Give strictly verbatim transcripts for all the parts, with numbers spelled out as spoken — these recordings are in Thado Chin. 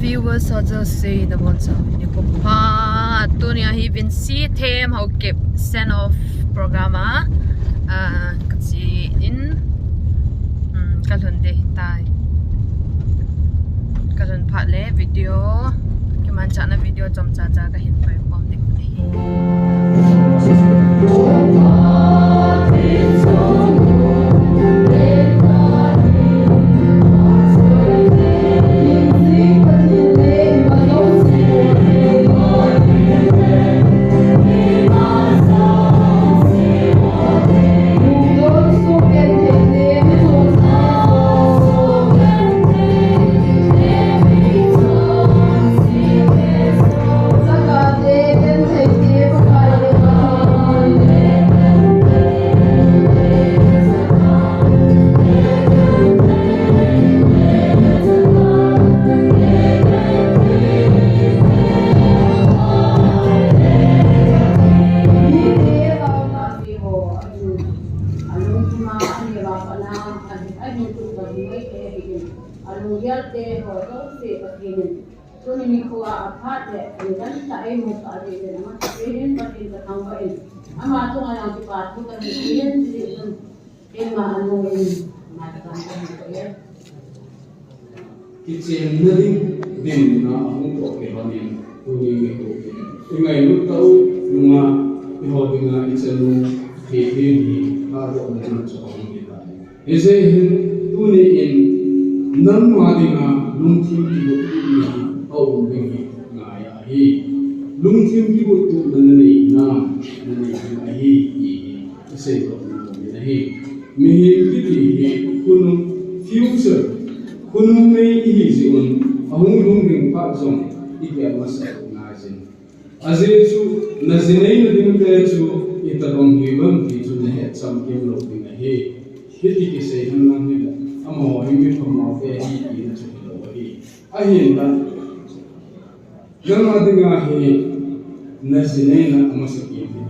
Viewers ho jouse nabonchauvin nikho pha. Tunia hi Vinci Them Haokip send off program a, ah, kache in, um, kalhun ding ahitai. Kalhun phat le video, kimanchahna video chomcha cha kahin paikhom ding ahi. Alunggel te ho jouse Pathen in tuni nikho a aphat le, nidang tah a eimusah jeh in, amasapin Pathen kathangvah in, ama chunga jong kipa thu kahin sei in, chule chun, keima anung in, ama chunga kahin sei in. Kichenna ding, dinmun a ahung toh kei lhonin, tuni nikho, ingailut tah u nunga, eiho dinga ichan u, thei thei hi, thahatna ding chu ahung hitai. Hijeh hin tuni in nangma dinga lungthim kigotna aum ding hi ngai ahi. Lungthim kigotna nanei nam, nanei ding ahi, ti hi isei doh nom in ahi. Mihem kiti hi khonung future, khonung mei ihi jeh un, ahung lhung ding phat jong igel masat ngai jin. Ajeh chu, najineina dingte chu itobang hiuvem ti chu nahet chamkim lou ding ahi. Hiti kisei henlang hile, amaho hi mi phamo te ahi tina chu hilou ahi. Ahinla, nangma dinga hi najineina amasapen ding.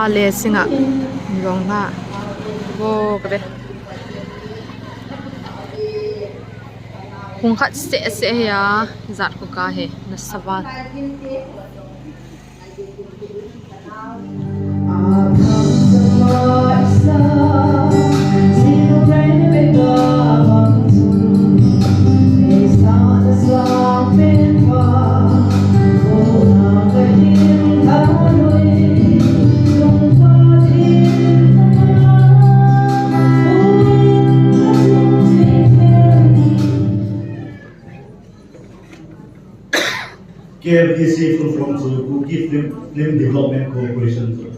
Ale singa. Long la. Wo, ka be. Hung khat se se ya, zat ko ka he, na saval. K F D C full form chu Kuki Film, Film Development Corporation chu.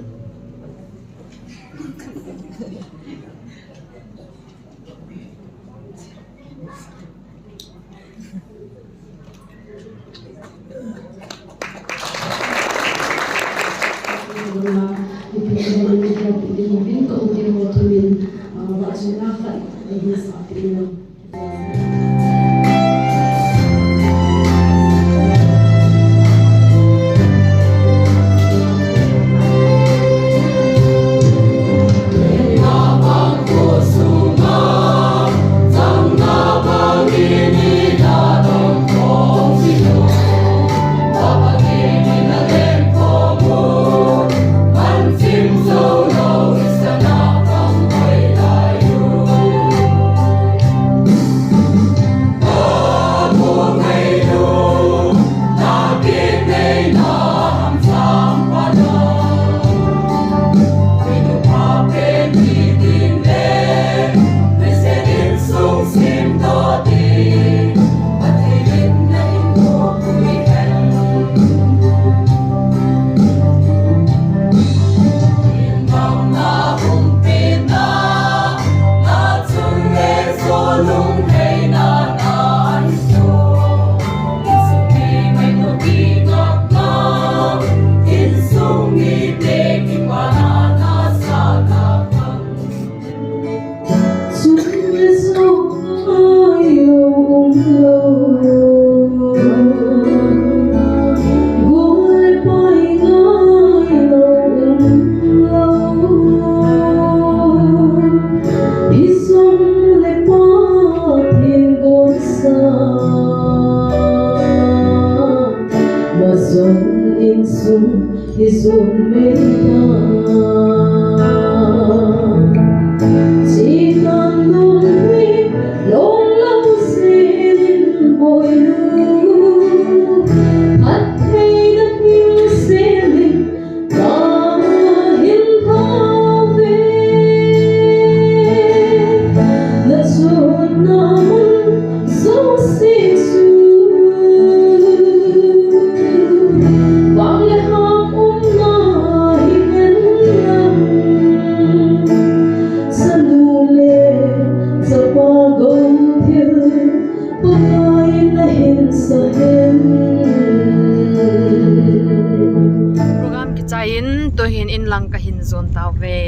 Program kichai in, tuhin in lang kahin jon tauve.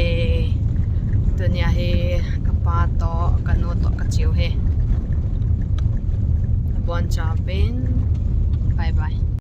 Tunia hi kapa toh, kanu toh kache u hi. Nabonchauvin. Bye bye.